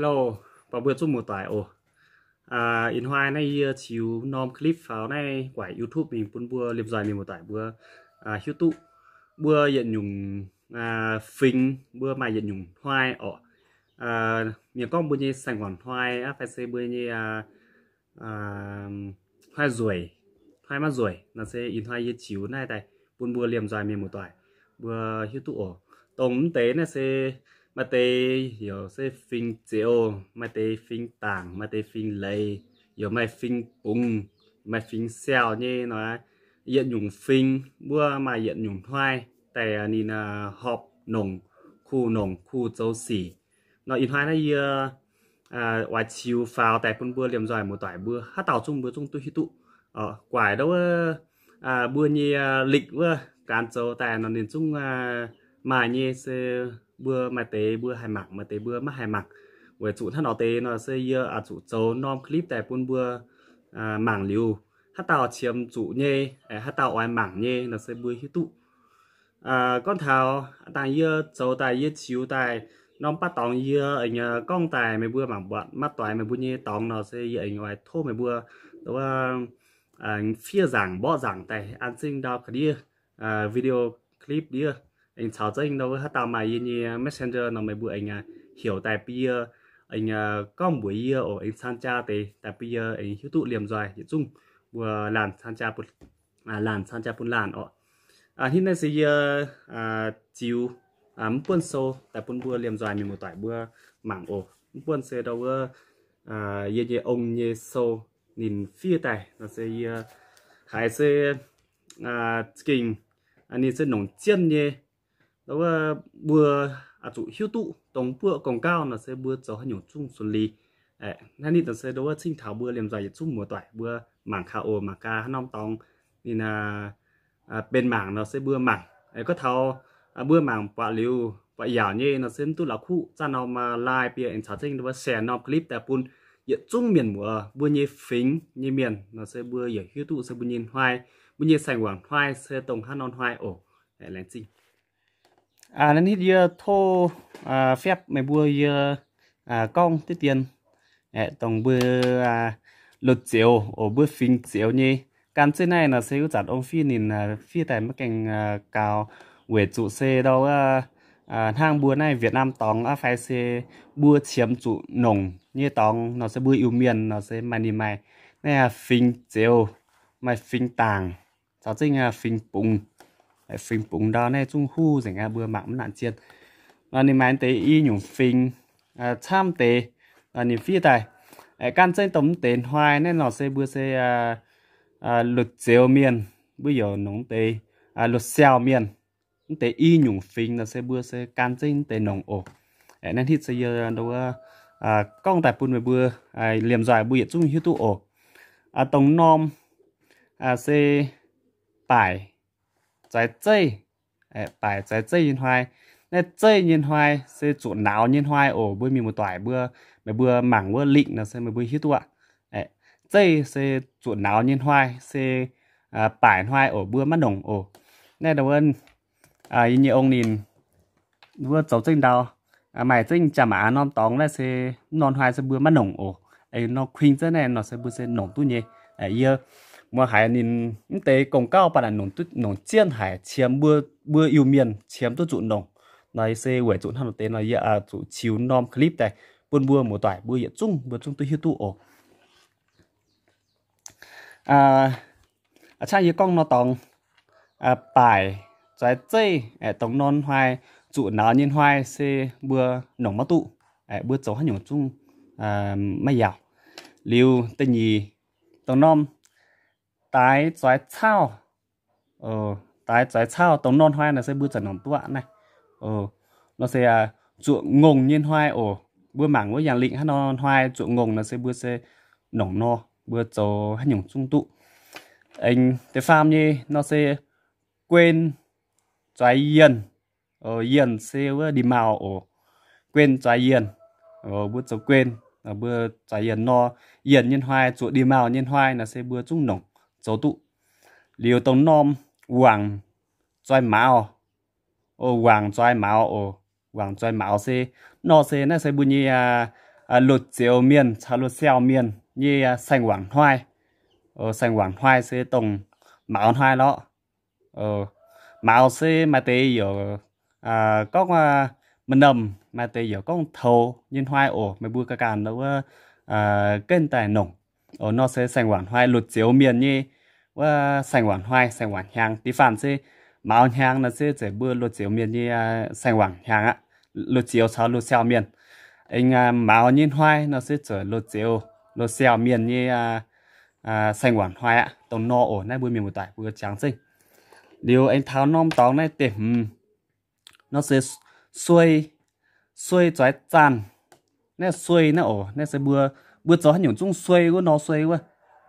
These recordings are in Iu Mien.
Hello, buatc mbuo zungv muoz-doic oc. Ih hnoi naaiv yie ziux norm clip faaux naaiv guaix YouTube mingh bun mbuo liemh nzoih mienh muoz-doic mbuo hiuv duqv mbuo yietc nyungc fingx, mbuo maaih yietc nyungc hnoi orqc. Mienh gorngv mbuo nyei saeng-guangc hnoi aqv fai se mbuo nyei hnoi nzueic, hnoi maiv nzueic nor se ih hnoi yie ziux naaiv daaih bun mbuo liemh nzoih mienh muoz-doic mbuo hiuv duqv oc. Dongh mv deix naaiv se maaih deix youc se fingx zioux, maaih deix fingx dangc, maaih deix fingx leiz, youc maaih fingx bungx, maaih fingx siaauh nyei nor. Yietc nyungc fingx mbuo maaih yietc nyungc hnoi daaih ninh horpc nongc, kuh nongc kuh zoux sic. Nor ih hnoi naaiv yie oix ziux faaux daaih bun mbuo liemh nzoih muoz-doic mbuo haaix dauh zungv mbuo zungv duqv hiuv duqv. Guaix ndau wuov mbuo nyei likh wuov gaanz zoux daaih nor ninh zungv maaih nyei se mbuo maaih deix mbuo haih mangc, maaih deix mbuo maiv haih mangc. Weic zuqc hnangv nor deix nor se yie oix zuqc zoux norm clip daaih bun mbuo mangc liuz, haaix dauh qiemx zuqc nyei, haaix dauh oix mangc nyei nor se mbuo hiuv duqv. Gorngv taux dangh yie zoux daaih, yie ziux daaih norm baav dorngx yie aengx gorngv daaih meih mbuo mangc buatc maiv doix meih mbuo nyei dorngx nor se yie aengx oix tov meih mbuo fiev nzaangc mborqv nzaangc daaih an zengv ndau ga'ndiev video clip ndiev, aengx caux zengv ndau wuov haaix dauh maaih yie nyei Messenger nor meih mbuo aengx heuc daaih bun yie aengx gorngv mbuox yie oc, aengx caan jaa deix daaih bun yie aengx hiuv duqv liemh nzoih yietc zungv mbuo laanh caan jaa bun laanh orqc. Hnangv naaiv se yie ziux mv buonv sou daaih bun mbuo liemh nzoih mienh muoz-doic mbuo mangc oc. Mv buonv se ndau wuov yie nyei ong nyei sou ninh fiev daaih nor se yie haiz se za'gengh ninh se nongc jienv nyei. Ndau wuov mbuo zuqc hiuv duqv dongh buoqv gong-gauv nor se mbuo zoux haaix nyungc zungv sunx liz. Hnangv naaiv nor se ndau wuov cingv taux mbuo liemh nzoih yietc zungv muoz-doic mbuo mangc gaax oc, mangc gaax haaix norm dorngx ninh benx mangc nor se mbuo mangc. Gorngv taux mbuo mangc buatc liuz buatc yaauc nyei nor se mv duqv la'kuqv zanc norm like bie aengx caux zengv ndau wuov share norm clip daaih bun yietc zungv mienh muoz mbuo nyei fingx nyei mienh nor se mbuo yaac hiuv duqv se mbuo nyei hnoi, mbuo nyei saeng-guangc hnoi se dongh haaix norm hnoi oc. Laengz zingh. Naaiv hitv yie tov fiepv meih mbuo yie gorngv diqv dien dongh mbuo lotc zioux oc, mbuo fingx zioux nyei. Gan zeiv naaiv nor se wuov zanc ong fiev ninh fiev daaih maiv gaengh gaux, weic zuqc se ndau wuov hnangv mbuo naaiv Việt Nam dorngx aqv fai se mbuo qiemx zuqc nongc nyei dorngx nor se mbuo Iu-Mienh nor se maaih ninh maaih naaiv fingx zioux, maaih fingx dangc, caux zengv fingx bungx. Fingx bungx ndau naaiv zungv huv nzengc aqv, mbuo mangc mv nangc zien. Nor ninh maaih deix i nyungc fingx camv deix, ninh fiev daaih gan zeiv dongh mv deix hnoi naaiv nor se mbuo se lotc zioux mienh, mbuo youc nongc mv deix lotc siaauh mienh. Mv deix i nyungc fingx nor se mbuo se gan zeiv mv deix nongc oc. Naaiv hitv se yie ndau wuov gorngv daaih bun meih mbuo liemh nzoih mbuo yietc zungv hiuv duqv oc. Dongh norm se baaic zaaix zeiv, baaic zaaix zeiv nyei hnoi. Naaiv zeiv nyei hnoi se zuqc nauz nyei hnoi oc. Mbuo mienh muoz-doic mbuo, meih mbuo mangc wuov lingh nor se meih mbuo hiuv duqv aqv. Zeiv se zuqc nauz nyei hnoi se baaic hnoi oc, mbuo maiv nongc oc. Naaiv ndau wuov yie nyei ong ninh wuov zoux zengv ndau, maaih zengv jaa-maac norm dorngx naaiv se mv norm hnoi se mbuo maiv nongc oc. Aengx nor kuing zengv naaiv nor se mbuo se nongc duqv nyei. Yie muoz haiz ninh mv deix gong-gauv baac nongc duqv, nongc jienv haic, qiemx mbuo, mbuo Iu-Mienh qiemx duqv zuqc nongc. Nor se weic zuqc hnangv nor deix nor yie zuqc ziux norm clip daaih bun mbuo muoz-doic mbuo yietc zungv mbuo zungv duqv hiuv duqv oc. Aa, a'cangv yie gorngv nor dorngx, baaic zaaix zeiv, dongh norm hnoi, zuqc nauz nyei hnoi se mbuo nongc maiv duqv, mbuo zoux haaix nyungc zungv maiv yaauc. Liuz da'nyeic, dongh norm daix zaaix cauv, daix zaaix cauv dongh norm hnoi nor se mbuo zaqc nongc duqv naaiv. Nor se zuqc ngongh nyei hnoi oc. Mbuo mangc wuov yangh lingh hnangv nor hnoi zuqc ngongh nor se mbuo se nongc nor, mbuo zoux haaix nyungc zungv duqv. Aengx da'faam nyei nor se guen zaaix yienh. Yienh se wuov ndie-maauh oc. Guen zaaix yienh, mbuo zoux guen, mbuo zaaix yienh nor, yienh nyei hnoi zuqc ndie-maauh nyei hnoi nor se mbuo zungv nongc zoux duqv. Liuz dongh norm wangc zaaix mauz, wangc zaaix mauz oc. Wangc zaaix mauz se, nor se naaiv se mbuo nyei lotc zioux mienh caux lotc siau mienh nyei saeng-wangc hnoi. Saeng-wangc hnoi se dongh mauz hnoi lorqc. Mauz se maaih deix yaac gorngv maaih norm, maaih deix yaac gorngv toux nyei hnoi oc. Meih mbuo ganh ganh wuov genv daaih nongc. Nor se saeng-wangc hnoi, lotc zioux mienh nyei wuov saeng-wangc hnoi, saeng-wangc hnyangx. Da'faanh se mauz hnyangx nor se zeiz mbuo lotc zioux mienh nyei saeng-wangc hnyangx aqv. Lotc zioux caux lotc siau mienh. Aengx mauz nyei hnoi nor se zeiz lotc zioux lotc siau mienh nyei saeng-wangc hnoi aqv. Dongh nor oc. Naaiv mbuo mienh muoz-doic mbuo jangx zengv. Liuz aengx taux norm dorngx naaiv deix hmz nor se suei, suei zoix zaanh. Naaiv suei naaiv oc, naaiv se mbuo, mbuo zoux haaix nyungc zungv suei wuov nor suei wuov.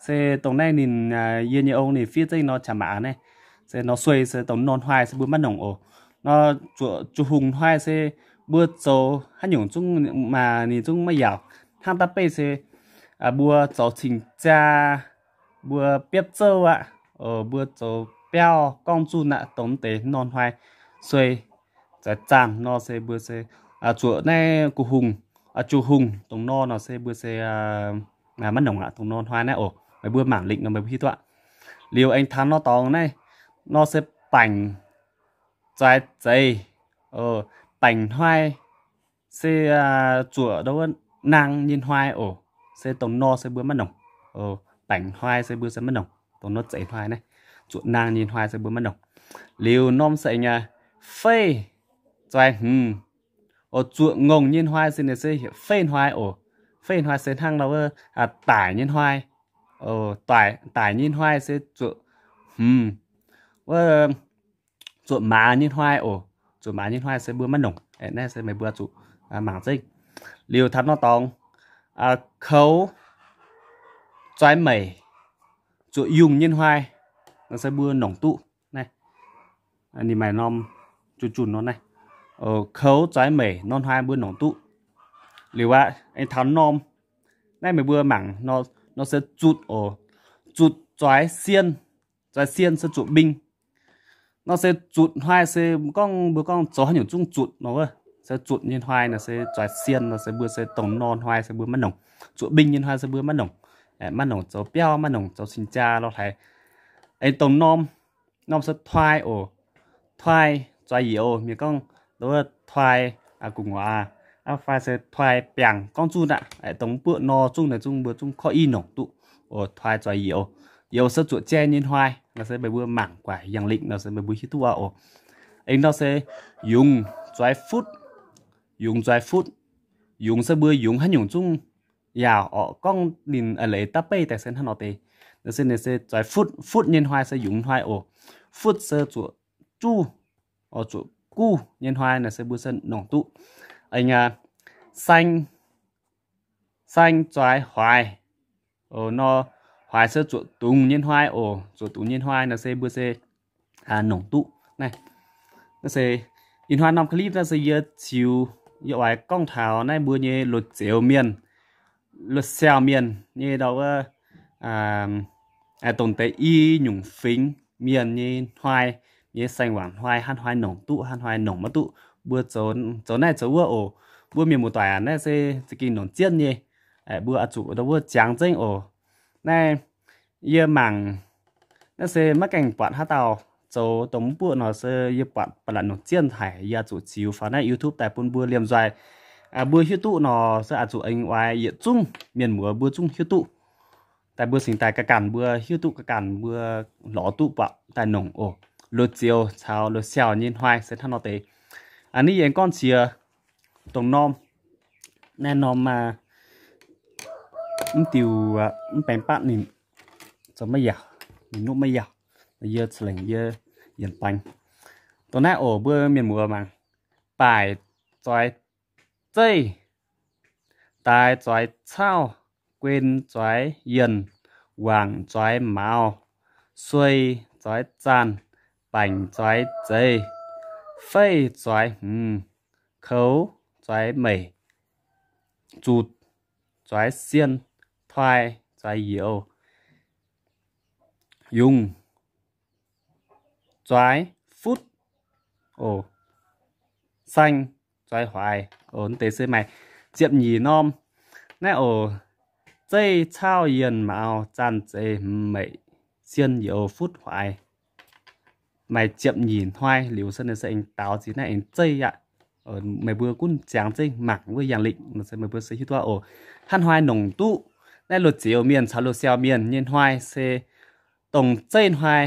Se dongh naaiv ninh, yie nyei ong ninh fiev zengv nor qaqv maac naaiv. Se nor suei se dongh nor hnoi se mbuo maiv nongc oc. Nor zuoqc juv-hungh hnoi se mbuo zoux haaix nyungc zungv maaih ninh zungv maiv yaauc. Hnangv da'beiv se mbuo zoux cing-jaa, mbuo biopv zouv aqv, mbuo zoux biauv gorngv zunh aqv, dongh deix nor hnoi suei zoix zaanh nor se mbuo se zuoqc naaiv guv hungh, juv-hungh dongh nor nor se mbuo se maiv nongc aqv. Dongh nor hnoi naaiv oc, meih mbuo mangc lingc nor meih mbuo hiuv duqv aqv. Liuz aengx taux nor dorngx naaiv, nor se baengc zoix zeiz. Baengc hnoi se zuoqc ndau wuov naang nyei hnoi oc. Se dongh nor se mbuo maiv nongc. Baengc hnoi se mbuo se maiv nongc. Dongh nor zeiz hnoi naaiv, zuoqc naang nyei hnoi se mbuo maiv nongc. Liuz norm se aengx feiv zoix hmz. Zuoqc ngongh nyei hnoi se ninh se heuc feiv hnoi oc. Feiv hnoi se hnangv ndau wuov daic nyei hnoi. Daic nyei hnoi se zuoqc hmz, wuov zuoqc maaz nyei hnoi oc. Zuoqc maaz nyei hnoi se mbuo maiv nongc. Naaiv se meih mbuo zuqc mangc zengv. Liuz taux nor dorngx, koux zoix meic, zuoqc yungh nyei hnoi nor se mbuo nongc duqv. Naaiv ninh maaih norm junh junh nor naaiv. Koux zoix meic nor hnoi mbuo nongc duqv. Liuz aqv, aengx taux norm, naaiv meih mbuo mangc nor se zutc oc. Zutc zoix sien, zoix sien se zuoqc mbing. Nor se zutc hnoi se gorngv mbuo gorngv zoux haaix nyungc zungv zutc nor wuov. Se zutc nyei hnoi nor se zoix sien nor se mbuo se dongh nor hnoi se mbuo maiv nongc. Zuoqc mbing nyei hnoi se mbuo maiv nongc. Maiv nongc zoux biauv, maiv nongc zoux cing-jaa lorh hlaaix. Aengx dongh norm, norm se toi oc. Toi zoix youz, mienh gorngv wuov toi gu'nguaaz, fai se toi biangh gorngv zungv aqv. Dongh mv buoqv nor zungv naaiv zungv mbuo zungv korv-iv nongc duqv oc. Toi zoix youz. Youz se zuoqc jai nyei hnoi nor se meih mbuo mangc guaix yangh lingc nor se meih mbuo hiuv duqv aqv oc. Aengx nor se yungz zoix futv. Yungz zoix futv. Yungz se mbuo yungz haaix nyungc zungv yaauc orqc, gorngv ninh a'leiz da'beiv daaih se hnangv nor deix. Nor se ninh se zoix futv. Futv nyei hnoi se yungz hnoi oc. Futv se zuoqc juv, zuoqc guv nyei hnoi nor se mbuo se nongc duqv. Saeng, saeng zoix hoix. Nor hoix se zuoqc dungz nyei hnoi oc. Zuoqc dungz nyei hnoi nor se mbuo se nongc duqv. Naaiv se ih hnoi norm clip naaiv se yie ziux, yie oix gorngv taux naaiv mbuo nyei lotc-zioux mienh, lotc-siau mienh nyei ndau wuov, dongh deix i nyungc fingx mienh nyei hnoi, nyei saeng-wangc hnoi, haaix hnoi nongc duqv, haaix hnoi nongc maiv duqv. Mbuo zoux, zoux naaiv zoux wuov oc. Mbuo mienh muoz-doic aac, naaiv se za'gengh nongc jienv nyei. Mbuo oix zuqc ndau wuov jangx zengv oc. Naaiv yie mangc, naaiv se maiv gaengh buatc haaix dauh zoux dongh mv buoqv nor se yie buatc ba'laqc nongc jienv haic. Yie oix zuqc ziux faaux naaiv YouTube daaih bun mbuo liemh nzoih mbuo hiuv duqv nor se oix zuqc aengx oix yietc zungv mienh muoz mbuo zungv hiuv duqv. Daaih mbuo cingx daaih ga'ganh mbuo hiuv duqv, ga'ganh mbuo lorz duqv buatc daaih nongc oc. Lotc-zioux caux lotc-siau nyei hnoi se hnangv nor deix. Aa, ni yie aengx gorngv qiex dongh norm, naaiv norm mv diuh, mv baengx batv ninh zoux maiv yaac, ninh nuqv maiv yaac, yie ca'lengc yie yienc baengx. Dongh naaiv oc, mbuo mienh muoz mangc, baaic zoix zeiv, daaix zoix cauv, guen zoix yienh, wangc zoix mauz, suei zoix zaanh, baengc zoix zeiz, feiv zoix hmz, koux zoix meic, zutc zoix sien, toi zoix youz, yungz zoix futv, saeng zoix hoix. Deix se maaih ziepc nyeic norm. naaiv oc, zeiv, cauv, yienh, mauz, zanh, zeix, hmz, meic, sien, youz, futv, huaaix, maaih ziepc nyeic hnoi liuz se ninh se aengx daaux ziex naaiv aengx zeiv aqv. Meih mbuo gunv ziangx zengv mangc wuov yangh lingh se meih mbuo se hiuv duqv oc. Hnangv hnoi nongc duqv naaiv loz-zioux mienh caux loz-siau mienh nyei hnoi se dongh zeiv hnoi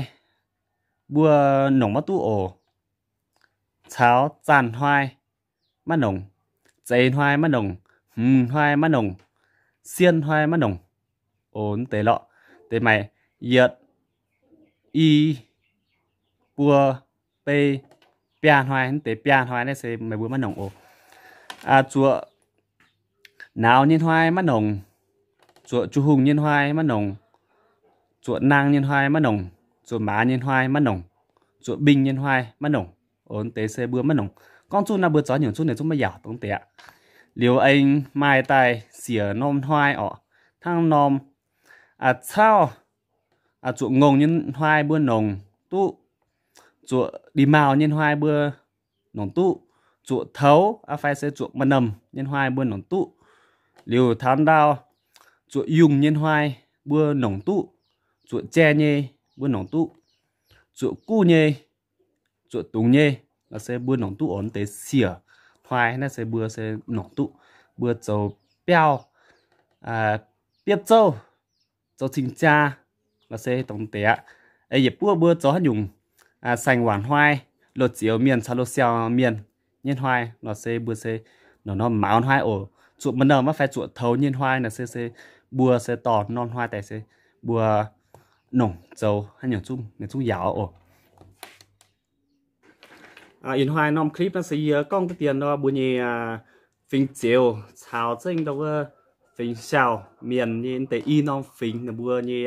mbuo nongc maiv duqv oc. Caux zanh hnoi maiv nongc, zeix hnoi maiv nongc, hmz hnoi maiv nongc, sien hnoi maiv nongc. Oc, mv deix lorqc, deix maaih yietc, i, buo, bei, biaa hnoi. Mv deix biaa hnoi naaiv se meih mbuo maiv nongc oc. Zuoqc nauz nyei hnoi maiv nongc, zuoqc ju hungh nyei hnoi maiv nongc, zuoqc naang nyei hnoi maiv nongc, zuoqc maaz nyei hnoi maiv nongc, zuoqc mbing nyei hnoi maiv nongc. Oc, deix se mbuo maiv nongc. Gorngv zuqc naaiv mbuo zoux nyungc zuqc ninh zungv maiv yaauc dongh deix aqv. Liuz aengx maaih daaih siec norm hnoi oc. Hnangv norm cauv, zuoqc ngongh nyei hnoi mbuo nongc duqv, zuoqc ndih maauh nyei hnoi mbuo nongc duqv, zuoqc toux aqv fai se zuoqc maaih norm nyei hnoi mbuo nongc duqv. Liuz taux ndau, zuoqc yungh nyei hnoi mbuo nongc duqv, zuoqc jai nyei mbuo nongc duqv, zuoqc guv nyei, zuoqc dungz nyei, se mbuo nongc duqv oc. Deix siec hnoi naaiv se mbuo se nongc duqv, mbuo zoux biauv, biopv zouv, zoux cing-jaa, se dongh deix aqv. Yietc buov mbuo zoux haaix nyungc saeng-waanc hnoi, loz-zioux mienh caux loz-siau mienh nyei hnoi nor se mbuo se nongc norm mauz hnoi oc. Zuoqc maaih norm aqv fai zuoqc toux nyei hnoi nor se, se mbuo se dorh norm hnoi daaih se mbuo nongc zoux haaix nyungc zungv ninh zungv yaauc oc. Ih hnoi norm clip naaiv se yie gorngv duqv dien nor mbuo nyei fingx Zioux caux zengv ndau wuov fingx Siaau mienh nyei deix i norm fingx ninh mbuo nyei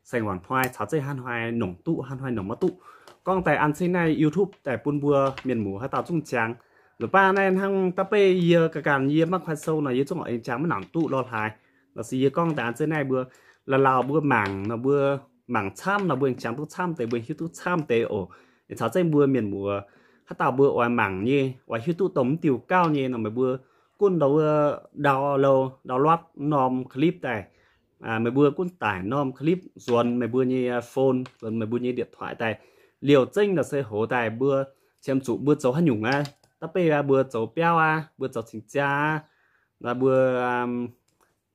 saeng-waanc hnoi caux zengv hnangv hnoi nongc duqv hnangv hnoi nongc maiv duqv. Gorngv daaih an zengv naaiv YouTube daaih bun mbuo mienh muoz haaix dauh zungv jangx. Nzunc baav naaiv hnangv da'beiv yie ga'ganh yie maiv kuaaiv sou nor yie zungv oix jangx maiv nangc duqv lorh haaix. Nor se yie gorngv daaih an zengv naaiv mbuo la'laauh mbuo mangc nor mbuo mangc camv nor mbuo jangx duqv camv deix, mbuo hiuv duqv camv deix oc. Caux zengv mbuo mienh muoz haaix dauh mbuo oix mangc nyei, oix hiuv duqv dongh mv diuh gauv nyei nor meih mbuo gunv ndau wuov download, download norm clip daaih. Meih mbuo gunv daic norm clip nzuonx meih mbuo nyei phone, nzuonx meih mbuo nyei điện thoại daaih. Liouh zengv nor se hoz daaih mbuo qiemx zuqc mbuo zoux haaix nyungc aqv, da'beiv aqv, mbuo zoux biauv aqv, mbuo zoux cing-jaa aqv, mbuo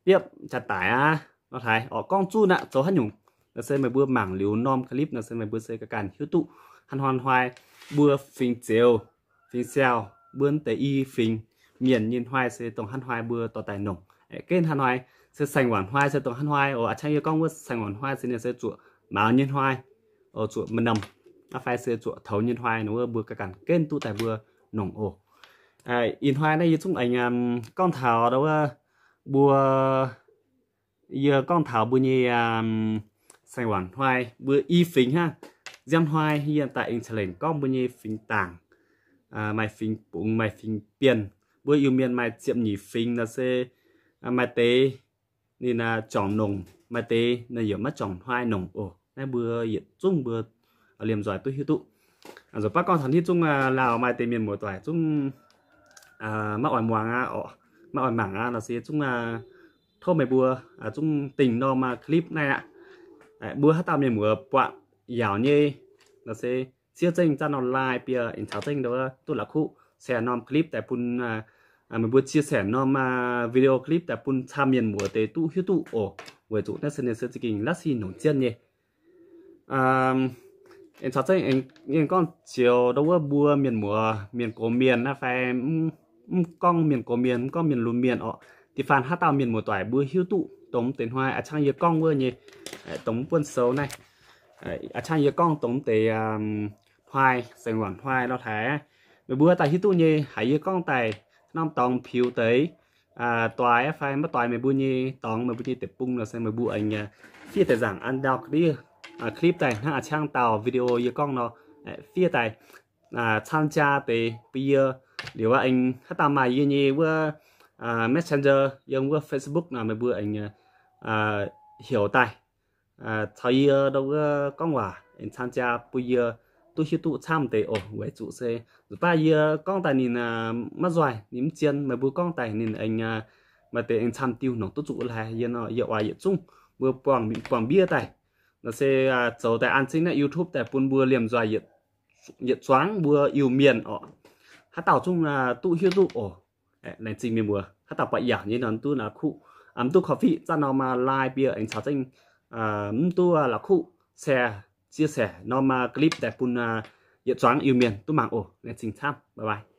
biopv jaa-daic aqv, nor haaix orqc gorngv zuqc aqv zoux haaix nyungc. Nor se meih mbuo mangc liuz norm clip nor se meih mbuo se ga'ganh hiuv duqv hnangv hnoi mbuo fingx Zioux, fingx Siaau, mbuo deix i fingx mienh nyei hnoi se dongh hnangv hnoi mbuo dorh daaih nongc. Aeqv, hnangv hnoi se saeng-waanc hnoi se dongh hnangv hnoi oc. A'ciangv yie gorngv wuov saeng-waanc hnoi se ninh se zuoqc mauz nyei hnoi, zuoqc maaih norm aqv fai se zuoqc toux nyei hnoi nor wuov mbuo ga'ganh gunv duqv daaih mbuo nongc oc. Ih hnoi naaiv yie zungv aengx gorngv taux ndau wuov mbuo, yie gorngv taux mbuo nyei saeng-waanc hnoi mbuo i fingx hnangv. Nziang hnoi yie daaih aengx ca'lengc gorngv mbuo nyei fingx Dangc, maaih fingx Bungx, maaih fingx Bienh. Mbuo Iu-Mienh maaih ziepc nyeic fingx nor se maaih deix ninh juangc nongc, maaih deix ninh yaac maiv juangc hnoi nongc oc. Naaiv mbuo yietc zungv mbuo liemh nzoih duqv hiuv duqv. Nzunc baav gorngv taux hitv zungv lauh maaih deix mienh muoz-doic zungv maiv oix muangx aqv, maiv oix mangc aqv nor se zungv tov meih mbuo zungv dingh norm clip naaiv aqv. Mbuo haaix dauh mienh muoz buatc yaauc nyei nor se ziev zengv zaah norm like bie, aengx caux zengv duqv la'kuqv share norm clip daaih bun, meih mbuo chia sẻ norm video clip daaih bun camv mienh muoz deix duqv hiuv duqv oc. Weic zuqc naaiv se ninh se za'gengh la'sic nongc jienv nyei. Aengx caux zengv aengx gorngv zioux ndau wuov mbuo mienh muoz, mienh gox mienh naaiv fai mv gorngv mienh gox mienh, mv gorngv mienh lunx mienh orqc, da'faanh haaix dauh mienh muoz-doic mbuo hiuv duqv dongh mv deix hnoi a'ciangv yie gorngv wuov nyei, dongh mv buonv sou naaiv, a'ciangv yie gorngv dongh mv deix hnoi, saeng-waanc hnoi lorh haaix, meih mbuo daaih hiuv duqv nyei haiz yie gorngv daaih norm dorngx piux deix, doix fai maiv doix meih mbuo nyei dorngx, meih mbuo nyei deic-bung nor se meih mbuo aengx fiev deix nzaangc an ndau clip daaih hnangv a'ciangv dauh video yie gorngv nor, fiev daaih camv jaa deix bun yie. Liuz aengx haaix dauh maaih yie nyei wuov Messenger yiem wuov Facebook nor meih mbuo aengx heuc daaih caux yie ndau wuov gorngv waac aengx camv jaa bun yie duqv hiuv duqv camv deix oc. Weic zuqc se nzunc baav yie gorngv daaih ninh maiv nzoih, ninh mv zien, meih mbuo gorngv daaih ninh aengx Maaih deix aengx camv diuh nongc duqv zuqc lai, yie nor yie oix yietc zungv mbuo buangh, buangh mbiev daaih. Naaiv se zoux daaih an zingv naaiv YouTube daaih bun mbuo liemh nzoih yietc zuangx mbuo Iu-Mienh orqc. Haaix dauh zungv duqv hiuv duqv oc. Laengz zingh mienh muoz, haaix dauh buatc yaac nyei nor duqv la'kuqv, mv duqv korv-fiqv zanc nor maaih like bie aengx caux zengv, mv duqv la'kuqv share, chia sẻ nor maaih clip daaih bun yietc zuangx Iu-Mienh duqv mangc oc. Laengz zingh camv, bye bye.